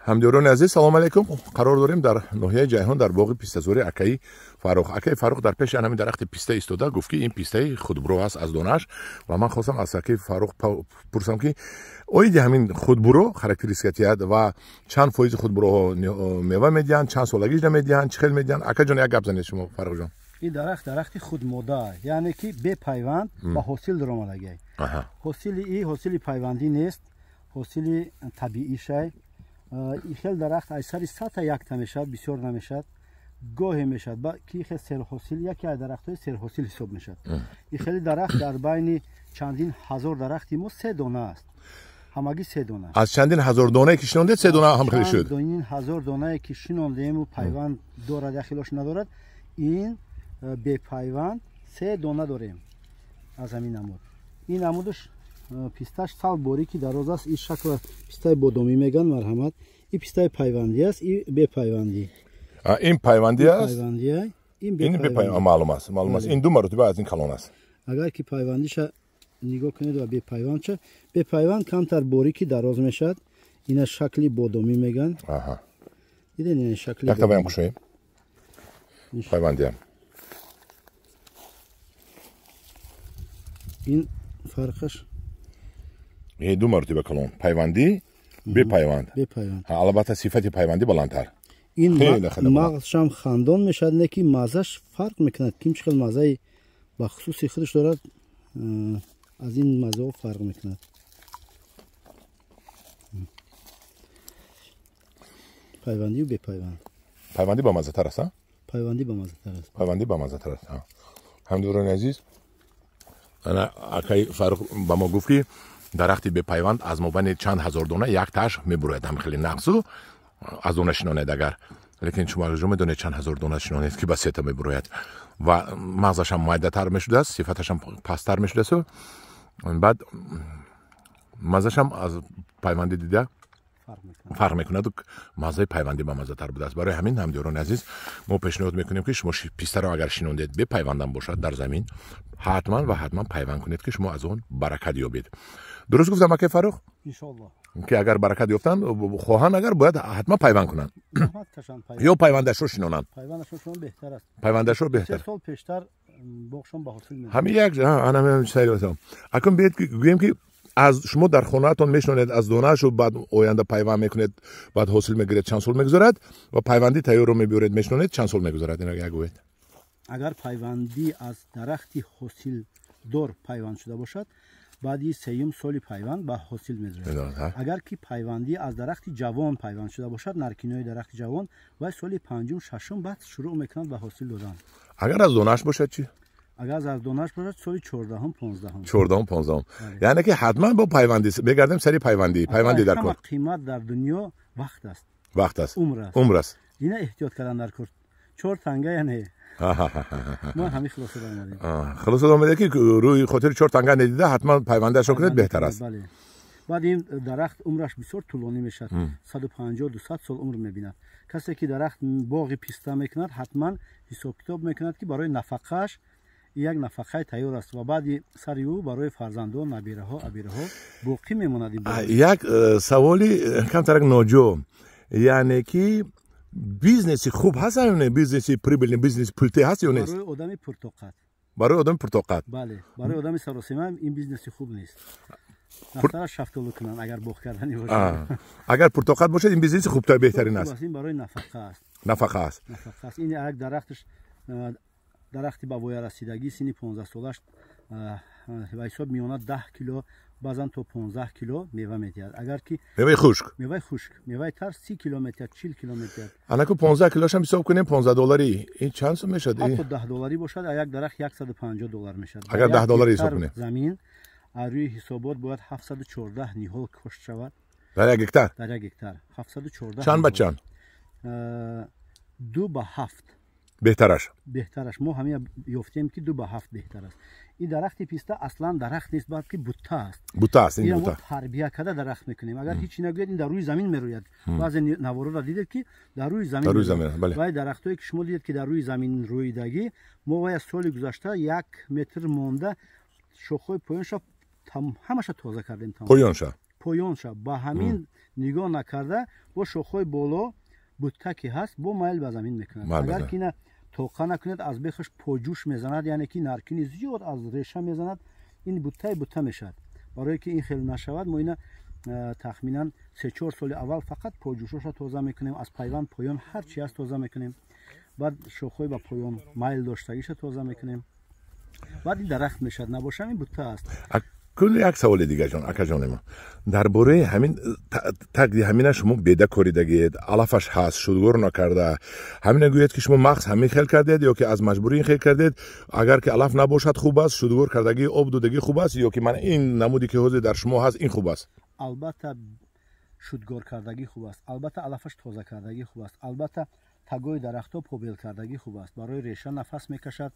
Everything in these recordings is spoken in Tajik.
Ҳамдиёрони азиз, салом алейкум. Қарор дорем дар ноҳияи Ҷайҳон, дар боғи пистазори акаи Фаррух. Акаи Фаррух дар пеши ҳамин дарахти писта истода гуфт, ки ин пистаи худбуро аст аз донааш, ва ман хостам аз акаи Фаррух пурсам, ки оиди ҳамин худбуро характеристика диҳад ва чанд фоизи худбуроҳо мева медиҳанд, чанд солагишда медиҳанд, чӣ хел медиҳанд. Акаҷон, як гап занед шумо, Фаррухҷон. Ин дарахт дарахти худмода, яъне ки бепайванд ба ҳосил даромадагиай. Ҳосили и ҳосили пайвандӣ нест, ҳосили табиишай. Ин хел дарахт аз сари 100 та якта мешавад, бисёр намешавад, гоҳе мешавад, ки хел серҳосил, яке аз дарахтҳои серҳосил ҳисоб мешавад. Ин хели дарахт дар байни чандин ҳазор дарахти мо се дона аст, ҳамагӣ се дона. Аз чандин ҳазор донае ки шинондед, се дона ҳам хеле шуд. Чандин ҳазор донае ки шинондему пайванд дорад, як хелош надорад, ин бепайванд се дона дорем аз ҳамин намуд. Ин намудаш писташ сал борики дароз аст, ин шакла пистаи бодомӣ мегӯянд, марҳамат. Ин пистаи пайвандӣ аст, ин бепайвандӣ. Ин пайвандӣ аст, ин бепайвандӣ. Маълум аст, маълум аст. Ин ду маротиба аз ин калон аст. Агар ки пайвандиша нигоҳ кунед ва бепайвандша, бепайванд камтар борики дароз мешавад. Ина шакли бодомӣ мегӯянд. Дидед, ина шакли. Якта баям кушоем. Пайвандиам. Ин фарқаш ду маротиба калон. Пайвандӣ, бепайванд. Бепайванд. Албатта, сифати пайвандӣ баландтар. Ин мағзшам хандон мешавад, не ки маззаш фарқ мекунад. Ким чӣ хел маззаи ба хусуси худаш дорад, аз ин маззаҳо фарқ мекунад. Пайвандию бепайванд. Пайвандӣ бамаззатар аст, Пайвандӣ бамаззатар аст. Пайвандӣ бамаззатар аст. Ҳамдиёрони азиз, ана акаи Фаррух ба мо гуфт, ки дарахти бепайванд аз мобайни чанд ҳазор дона яктааш мебурояд, ҳам хеле нағзу аз дона шинонед агар. Лекин шумо аҷо медонед чанд ҳазор дона шинонед, ки ба сета мебурояд, ва мағзашам майдатар мешудааст, сифаташам пасттар мешудааст, баъд маззашам аз пайвандӣ дида фарқ мекунаду маззаи пайвандӣ ба маззатар будааст. Барои ҳамин, ҳамдиёрони азиз, мо пешниҳод мекунем, ки шумо пистаро агар шинондед, бепайвандам бошад дар замин, ҳатман ва ҳатман пайванд кунед, ки шумо аз он баракат ёбед. Дуруст гуфтам, акай Фаррух? Иншоаллоҳ. Ки агар баракат ёфтан хоҳанд, агар бояд ҳатман пайванд кунанд ё пайвандашро шинонанд. Пайвандашро беҳтар. Сол пештар боғшон ба ҳосил меояд. Ҳамин як ана акун биёед гӯем, ки аз шумо дар хонаатон мешинонед аз донашу, баъд оянда пайванд мекунед, баъд ҳосил мегиред, чанд сол мегузарад? Ва пайвандӣ тайёрро мебиёред, мешинонед, чанд сол мегузарад? Ин як гӯед. Агар пайвандӣ аз дарахти ҳосилдор пайванд шуда бошад, баъди сеюм соли пайванд ба ҳосил мезурад. Агар ки пайвандӣ аз дарахти ҷавон пайванд шуда бошад, наркинои дарахти ҷавон, вай соли панҷум, шашум баъд шурӯъ мекунад ба ҳосил додан. Агар аз донааш бошад чӣ? Агар аз донааш бошад, соли 14-ум, 15-ум. 14-ум, 15-ум. Яъне ки ҳатман бо пайвандӣ мегардем, сари пайвандӣ, пайвандӣ дар кор. Қимат дар дунё вақт аст. Вақт аст. Умр аст. Умр аст. Ина эҳтиёт кардан дар кор. Чор танга яъне. Мо ҳамин хулоса омадем. Хулоса омадем, ки рӯи хотири чор танга недида, ҳатман пайвандаашро кунед, беҳтар аст. Бале. Баъд ин дарахт умраш бисёр тӯлонӣ мешавад, 150, 200 сол умр мебинад. Касе ки дарахт боғи писта мекунад, ҳатман ҳисобкитоб мекунад, ки барои нафақааш як нафақаи тайёр аст ва баъди сари ӯ барои фарзандон, набираҳо, абираҳо боқӣ мемонад. Як саволи камтарак ноҷо, яъне ки бизнеси хуб ҳаст ё не? Бизнеси прибыльный, бизнеси пулте ҳаст ё нест? Барои одами пуртоқат. Барои одами пуртоқат. Бале, барои одами саросима ин бизнеси хуб нест. Нафтара шафтолу кунанд, агар боғ кардани бошад. Агар пуртоқат бошад, ин бизнеси хубтар, беҳтарин аст. Ин барои нафақа аст. Нафақа аст. Нафақа аст. Ин як дарахташ, дарахти ба воя расидагӣ, синни 15 солаш ба ҳисоб миёна 10 кило, баъзан то 15 кило мева медиҳад. Агар ки меваи хушк, меваи хушк, меваи тар 30 кило медиҳад, 40 кило медиҳад. Анаку 15 килошам ҳисоб кунем, 15 доллари, ин чанд сум мешавад? Ҳатто 10 долларӣ бошад, як дарахт 150 доллар мешавад. Агар 10 долларӣ ҳисоб кунем, замин аз рӯи ҳисобот бояд 714 ниҳол кошт шавад. Дар як гектар? Дар як гектар 714. Чанд ба чанд? 2 ба 7. Беҳтараш. Беҳтараш. Мо ҳамин ёфтем, ки 2 ба 7 беҳтар аст. Ин дарахти писта аслан дарахт нест, балки бутта аст. Бутта аст, ин бутта. Мо тарбия карда дарахт мекунем. Агар ҳеч нагӯяд, ин дар рӯи замин мерӯяд. Баъзе наворора дидед, ки дар рӯи замин. Дар рӯи замин, бале. Вай дарахтое ки шумо дидед, ки дар рӯи замин рӯидагӣ, мо вай аз соли гузашта як метр монда шохҳои поёнша ҳамаша тоза кардем. Поёнша. Поёнша ба ҳамин нигоҳ накарда, бо шохҳои боло бутта ки ҳаст, бо майл ба замин мекунад. Агар ки ина тоқа накунед, аз бехаш поҷӯш мезанад, яъне ки наркини зиёд аз реша мезанад, ин буттаи бутта мешавад. Барое ки ин хел нашавад, мо ина тахминан 3-4 соли аввал фақат поҷӯшоша тоза мекунем, аз пайванд поён ҳар чи ҳаст тоза мекунем, баъд шохҳои ба поён майл доштагиша тоза мекунем, баъд ин дарахт мешавад. Набошам, ин бутта аст. Кулли як саволи дигар, ҷон, акаҷони ма, дар бораи ҳамин тагди ҳамина шумо беда коридагиед, алафаш ҳаст, шудгор накарда. Ҳамина гӯед, ки шумо махз ҳамин хел кардед ё ки аз маҷбурӣ ин хел кардед? Агар ки алаф набошад, хуб аст, шудгор кардагӣ, об додагӣ хуб аст, ё ки мана ин намуде, ки ҳозир дар шумо ҳаст, ин хуб аст? Албатта, шудгор кардагӣ хуб аст, албатта, алафаш тоза кардагӣ хуб аст, албатта, тагои дарахтҳо побел кардагӣ хуб аст. Барои реша нафас мекашад,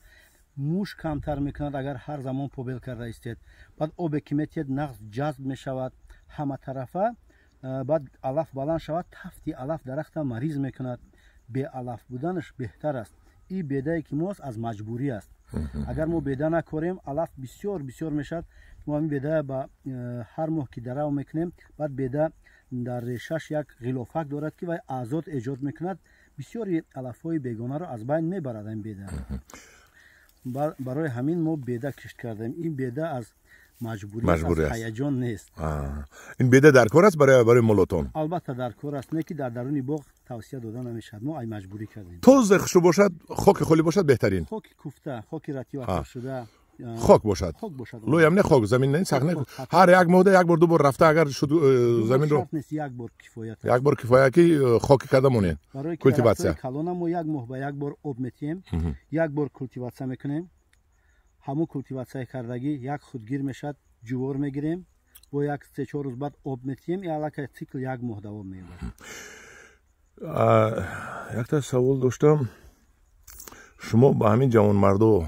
муш камтар мекунад, агар ҳар замон побел карда истед. Баъд обе ки метиҳед, нағз ҷазб мешавад ҳаматарафа. Баъд алаф баланд шавад, тафти алаф дарахта мариз мекунад. Беалаф буданаш беҳтар аст. Ин бедае ки мост, аз маҷбурӣ аст. Агар мо беда накорем, алаф бисёр бисёр мешавад. Мо ҳамин беда ба ҳар моҳ ки дарав мекунем, баъд беда дар решаш як ғилофак дорад, ки вай азот эҷод мекунад, бисёри алафҳои бегонаро аз байн мебарад ин беда. Барои ҳамин мо беда кишт кардем. Ин беда аз маҷбурӣ, аз ҳаяҷон нест. Ин беда дар кор аст барои молотон? Албатта, дар кор аст, не ки дар даруни боғ тавсия дода намешавад. Мо ай маҷбурӣ кардем. Тоза хушрӯ бошад, хоки холӣ бошад, беҳтарин. Хоки куфта, хоки ратиё шуда. Хок бошад, лӯям не, хок замин не, сахт не. Ҳар як моҳда як бор, ду бор рафта, агар шуд, заминро Як бор кифоят. Як бор кифоя, ки хоки карда монед. Культивация. Калона мо як моҳ ба як бор об метиҳем, як бор культивация мекунем. Ҳамун культиватсия кардагӣ як худгир мешавад, ҷувор мегирем, бо як 3-4 рӯз баъд об метиҳем. И аллакай цикл як моҳ давом меёбад. Якта савол доштам. Шумо ба ҳамин ҷавонмардо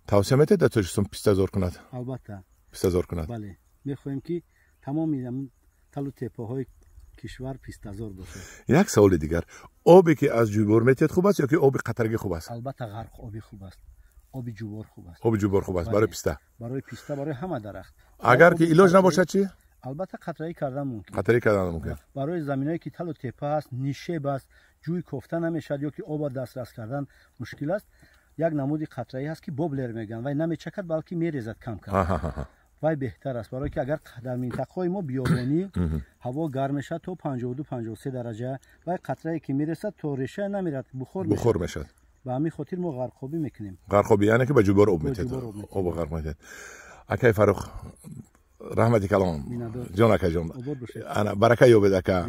тавсия метиҳед, дар Тоҷикистон пистазор кунад? Албатта. Пистазор кунад? Бале, мехоҳем, ки тамоми талу теппаҳои кишвар пистазор бошад. Як саволи дигар: обе ки аз ҷӯйбор метиҳед, хуб аст ё ки оби қатрагӣ хуб аст? Албатта, ғарқобӣ хуб аст, оби ҷӯбор хуб аст. Оби ҷӯбор хуб аст барои писта? Барои писта, барои ҳама дарахт. Агар ки илоҷ набошад, чӣ? Албатта, қатраӣ кардан мумкин. Қатраӣ кардан мумкин. Барои заминое ки талу теппа аст, нишеб аст, ҷӯй кофта намешавад ё ки оба дастрас кардан мушкил аст, як намуди қатраӣ ҳаст, ки воблер мегӯянд. Вай намечакад, балки мерезад кам кам. Вай беҳтар аст, барое ки агар дар минтақаҳои мо биёбонӣ, ҳаво гарм мешавад то 52-53 дараҷа, вай қатрае ки мересад, то реша намерад, бухор. Бухор мешавад. Ба ҳамин хотир мо ғарқобӣ мекунем. Ғарқобӣ, яъне ки ба ҷӯйбор об метиҳед, об ғарқ метиҳед. Акай Фарух, раҳмати калом, ҷон, акаҷон, барака ёбед, ака.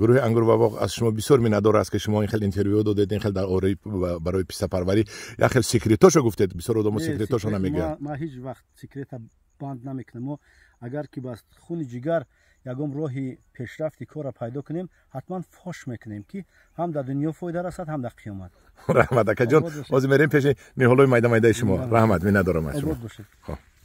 Гурӯҳи «Ангур ва боғ» аз шумо бисёр миннатдор аст, ки шумо ин хел интервю додед, ин хел дар ораи барои пистапарварӣ як хел секретошо гуфтед. Бисёр одамо секретошо намегӯянд. Ма ҳеҷ вақт секрета банд намекунем. Мо агар ки ба хуни ҷигар ягон роҳи пешрафти корро пайдо кунем, ҳатман фош мекунем, ки ҳам дар дунё фоида расад, ҳам дар қиёмат. Раҳмат, акаҷон. Ҳозир мерем пеши ниҳолҳои майда майдаи шумо. Раҳмат, миннатдорам аз шумо.